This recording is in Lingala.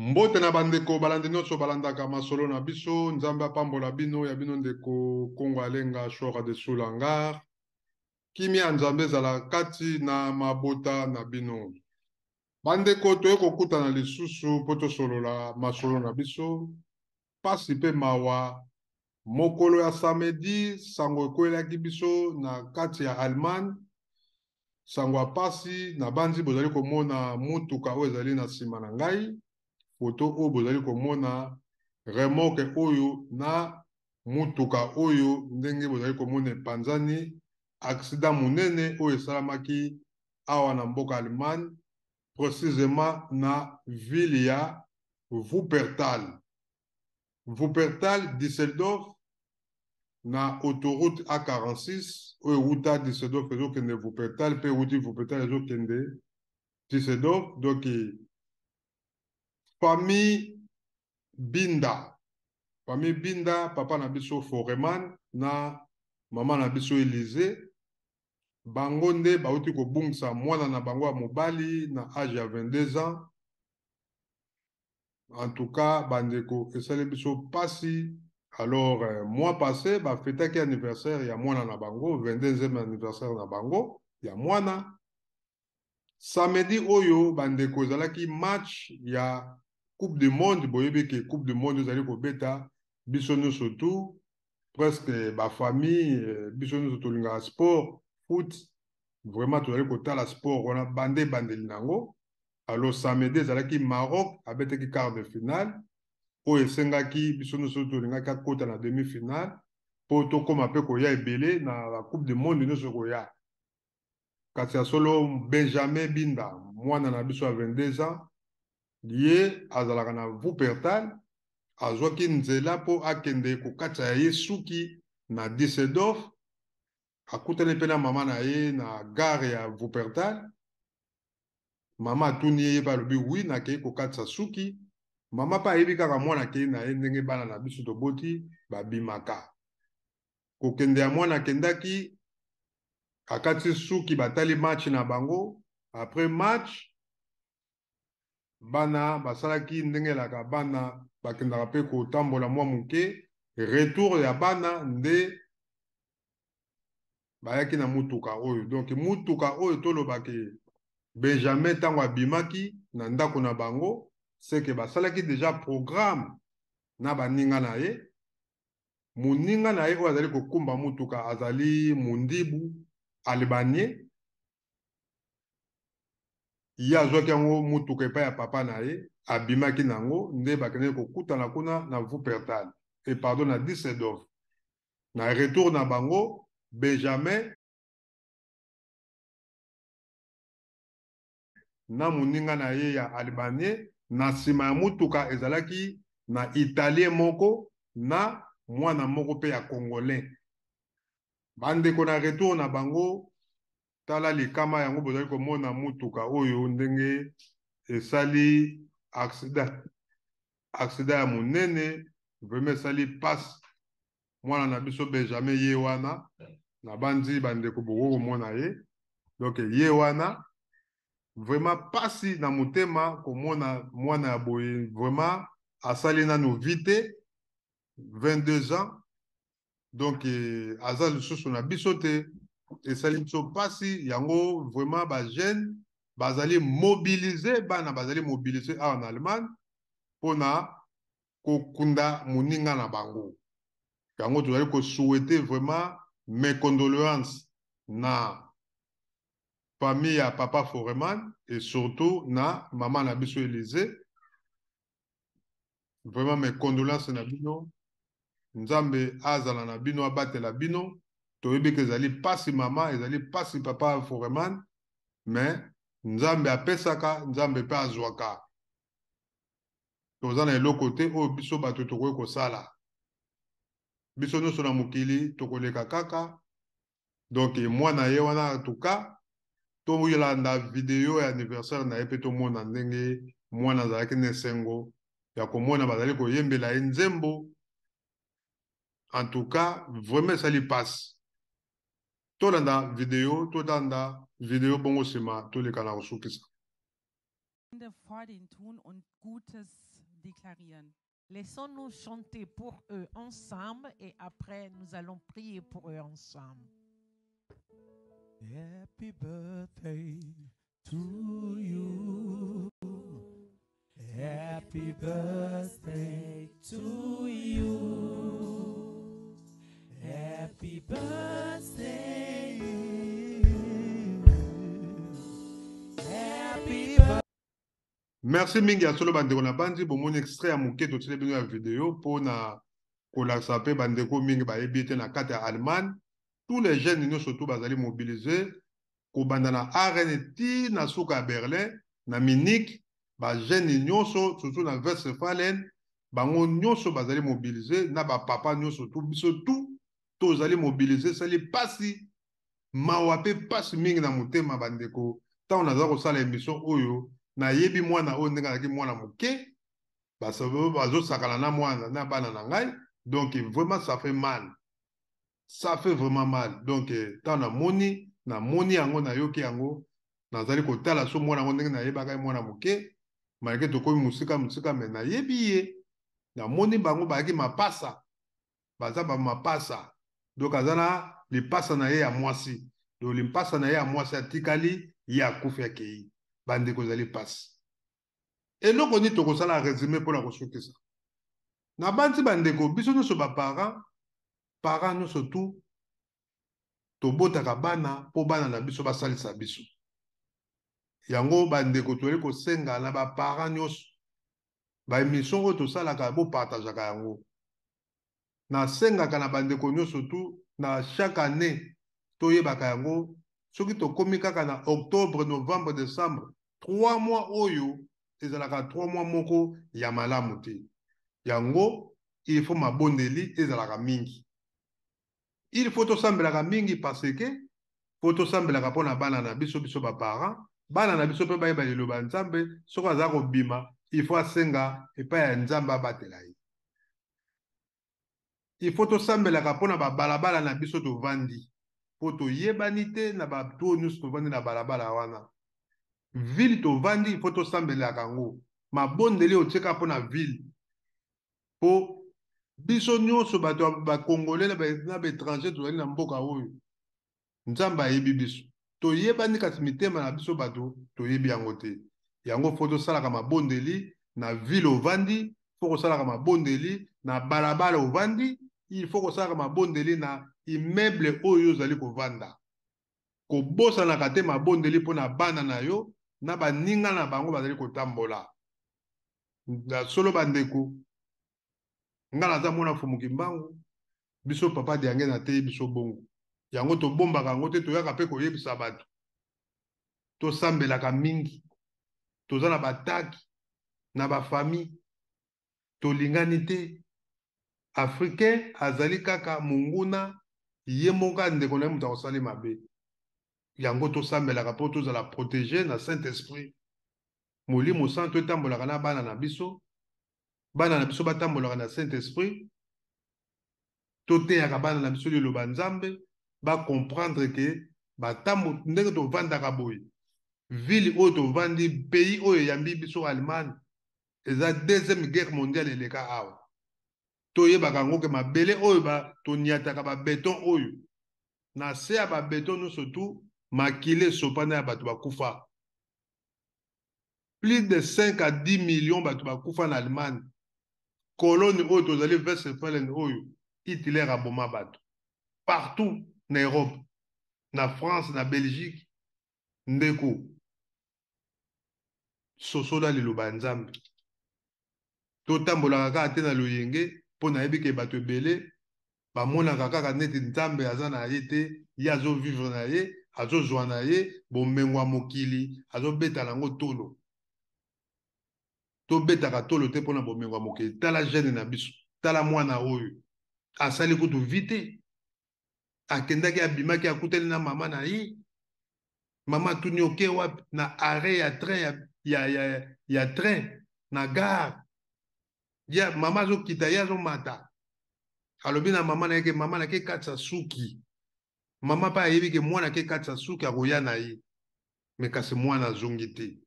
Mbote na bandeko balandi nyonso balandaka masolo na biso. Nzambe apambola bino, ya bino ndeko Kongo Alenga Shora de Soulangar. Kimia ya Nzambe ezala kati na mabota na bino. Bandeko, toye kokutana lisusu mpo tosolola masolo na biso. Pasi mpe mawa, mokolo ya samedi sango ekwelaki biso na kati ya Allemagne. Sango ya pasi, nabanzi bozali komona motuka oyo ezali na nsima na ngai, foto oyo bozali komona remorque oyo na motuka oyo ndenge bozali komona epanzani, accident monene oyo esalamaki awa na mboka Allemagne, precisement na ville ya Wuppertal. Wuppertal, Düsseldorf, na autoroute A46 oyo ewuta Düsseldorf ezokende Wuppertal mpe ewuti Wuppertal ezokende Düsseldorf. Donc famille Binda, famille Binda, papa na biso Foreman na mama na biso Elysée, bango nde bauti kobungisa mwana na bango ya mobali na age ya 22 ans. En tout cas, bandeko, esali biso pasi. Alors, mois passé, bafetaki anniversaire ya mwana na bango, 22e anniversaire na bango ya mwana. Samedi oyo, bandeko, ezalaki match ya Coupe du Monde. Boyebi ke Coupe du Monde ezali kobeta, biso nyonso tout presque bafamille, biso nyonso tolingaka sport, foot, vraiment tozali kotala sport wana bande ebandeli nango. Alors samedi ezalaki Maroc abetaki quart de finale oyo esengaki biso nyonso tolingaki akota na demi finale mpo tokóma mpe koya ebele na la Coupe du Monde nyonso koya. Kasi ya solo, Benjamin Binda, mwana na biso ya 22 ans, ye azalaka na Wuppertal, azwaki nzela mpo akende kokatisa ya ye suki na Düsseldorf. Akutani mpe na mama na ye na gare ya Wuppertal. Mama atuni ye, ye mpe alobi oui, nakei kokatisa suki. Mama mpe ayebi kaka mwana akei na ye, ndenge bana na biso toboti babimaka. Kokende ya mwana akendaki, akati suki, batali match na bango. Après match, bana basalaki ndenge elaka, bana bakendaka mpe kotambola mwa moke. Retour ya bana nde bayaki na mutuka oyo. Donc mutuka oyo, tolobaki Benjamin ntango abimaki na ndako na bango, seke basalaki déjà programme na baninga na ye. Moninga na ye oyo azali kokumba mutuka azali mondibu albanais. Ye azwaki yango mutuka epai ya papa na ye, abimaki nango nde bakendaki kokutana kuna na Wuppertal, e pardon, na Düsseldorf. Na retour na bango, Benjamin na moninga na ye ya albanais, na nsima ya mutuka ezalaki na italien moko na mwana moko mpe ya congolais. Bandeko, na retour na bango, tala likama yango bozali komona mutuka oyo ndenge esali accident, accident ya monene, vraiment esali pasi. Mwana na biso Benjamin ye wana, nabandi bandeko bokoki komona ye. Donc ye wana, vraiment pasi na motema komona mwana ya boye. Vraiment asali nanu vie te, 22 ans. Donc aza lisusu na biso te, esali biso mpasi. Yango vraiment bajeune bazali mobilisés, bana bazali mobilisés awa na Allemagne mpona kokunda moninga na bango. Yango tozali kosouhaiter vraiment mes condoléances na famille ya papa Foreman et surtout na mama na biso Élysée. Vraiment mes condoléances na bino. Nzambe azala na bino, abatela bino. Toyebi ke ezali pasi mama, ezali pasi papa Foreman, mais Nzambe apesaka, Nzambe mpe azwaka. Toza na eloko te oyo biso bato tokoki kosala. Biso nyonso na mokili tokoleka kaka. Donc mwana ye wana, en tout cas toyolanda video ya anniversaire na ye mpe tomona ndenge mwana azalaki na esengo ya komona bazali koyembela ye nzembo. En tout cas vraiment esali mpasi. Tolanda video, tolanda video, bongo nsima toleka na kosukisa. Hände vor den tun und Gutes. deklarieren. Laissons-nous chanter pour eux ensemble et après nous allons prier pour eux ensemble. Happy birthday to you. Happy birthday to you. Happy birthday. Happy birthday. Merci mingi ya solo bandeko na bandi bomoni extrait ya moke totieli bino ya video mpo na kolakisa mpe bandeko mingi bayebi ete na kati ya Allemagne tous les jeunes nyonso tu bazali mobilise kobanda na Aachen ti na suka ya Berlin na Munich ba jeunes nyonso surtout na Westfalen bango nyonso bazali mobilise na ba papa nyonso tu biso tu tozali mobilise. Esali pasi mawa mpe pasi mingi na motema bandeko ntango naza kosala emission oyo nayebi mwana oyo ndenge azalaki mwana moke bazosakana na mwana na bana na ngai donc vraiment ça fait mal, ça fait vraiment mal. Donc ntango namoni yango nayoki yango nazali kotala so mwana yango ndenge nayebaka ye mwana moke malgré tokomi mosika mosika me nayebi ye namoni bango bayaki mapasa baza bamapasa donc aza na lipasa na ye ya mwasi donc lipasa na ye ya mwasi atikali ye akufi akei. Bandeko ezali pasi. Eloko nini tokosala résumé mpona kosukisa na banti bandeko biso nyonso baparent parent nyonso tu tobotaka bana mpo bana na biso basalisa biso. Yango bandeko toyeli kosenga na baparent nyonso baémission oyo tosalaka bopartageaka yango. Nasengaka na bandeko nyonso tu na chaque année toyebaka yango soki tokomi kaka na octobre, novembre, décembre 3 mois oyo ezalaka 3 mois moko ya malamu te. Yango il faut mabondeli ezalaka mingi, il faut tosambelaka mingi parce que faut tosambelaka mpona bana na biso biso baparent bana na biso mpe bayeba liloba Nzambe. Soki aza kobima il faut asenga epai ya Nzambe abatela ye. Il faut tosambelaka mpona babalabala na biso tovandi mpo toyebani te na bato oyo nyonso tovandi na balabala wana. Ville tovandi il faut tosambelaka yango mabondeli otieka mpona ville mpo biso nyonso bato bakongolais na baétranger tozali na mboka oyo Nzambe ayebi biso toyebani kasi mitema na biso bato toyebi yango te. Yango faut tosalaka mabondeli na ville ovandi, faut kosalaka mabondeli na balabala ovandi, il faut kosalaka mabondeli na immeuble oyo ozali kovanda. Kobosanaka te mabondeli mpona bana na yo na baninga na bango bazali kotambola. Na solo bandeko nga naza mwana Mfumu Kimbangu biso papa Diange na teyi biso bongo yango tobombaka yango te toyaka mpe koyebisa bato tosambelaka mingi toza na bataki na bafamille tolingani te. Africain azali kaka monguna ye moko ndeko na ye moto akosali mabe. Yango tosambelaka mpo tozala protégé na Saint Esprit molimo santo etambolaka na bana na biso bana na biso batambolaka na Saint Esprit toteyaka bana na biso liloba Nzambe bacomprendre ke batambo ndenge tovandaka boye ville oyo tovandi pays oyo eyambi biso Allemagne eza deuxième guerre mondiale eleka awa. Toyebaka yango ke mabele oyo toniataka babeton oyo na se ya babeton nyonso tu makila esopana ya bato bakufa plus de 5 à 10 millions bato bakufa na Allemagne. Cologne oyo tozali Westfalen oyo Hitler aboma bato partout na Europe na France na Belgique. Ndeko sosola liloba ya Nzambe totambolaka kaka te na loyenge mpo nayebi ke bato ebele bamonaka kaka neti Nzambe aza na ye te ye azovivre na ye azozwa na ye bomengo ya mokili azobeta nango tolo. Tobetaka tolo te mpona bomengo ya mokili. Tala jeune na biso tala mwana oyo asali kutu vi te akendaki abimaki akutani na mama na ye mama atuni oke wapi na arrêt ya train ya train na gare ya mama azokita ye azomata alobi na mama na ye ke mama nake katisa suki mama mpe ayebi ke mwana ake katisa suki akoya na ye me kasi mwana azongi te.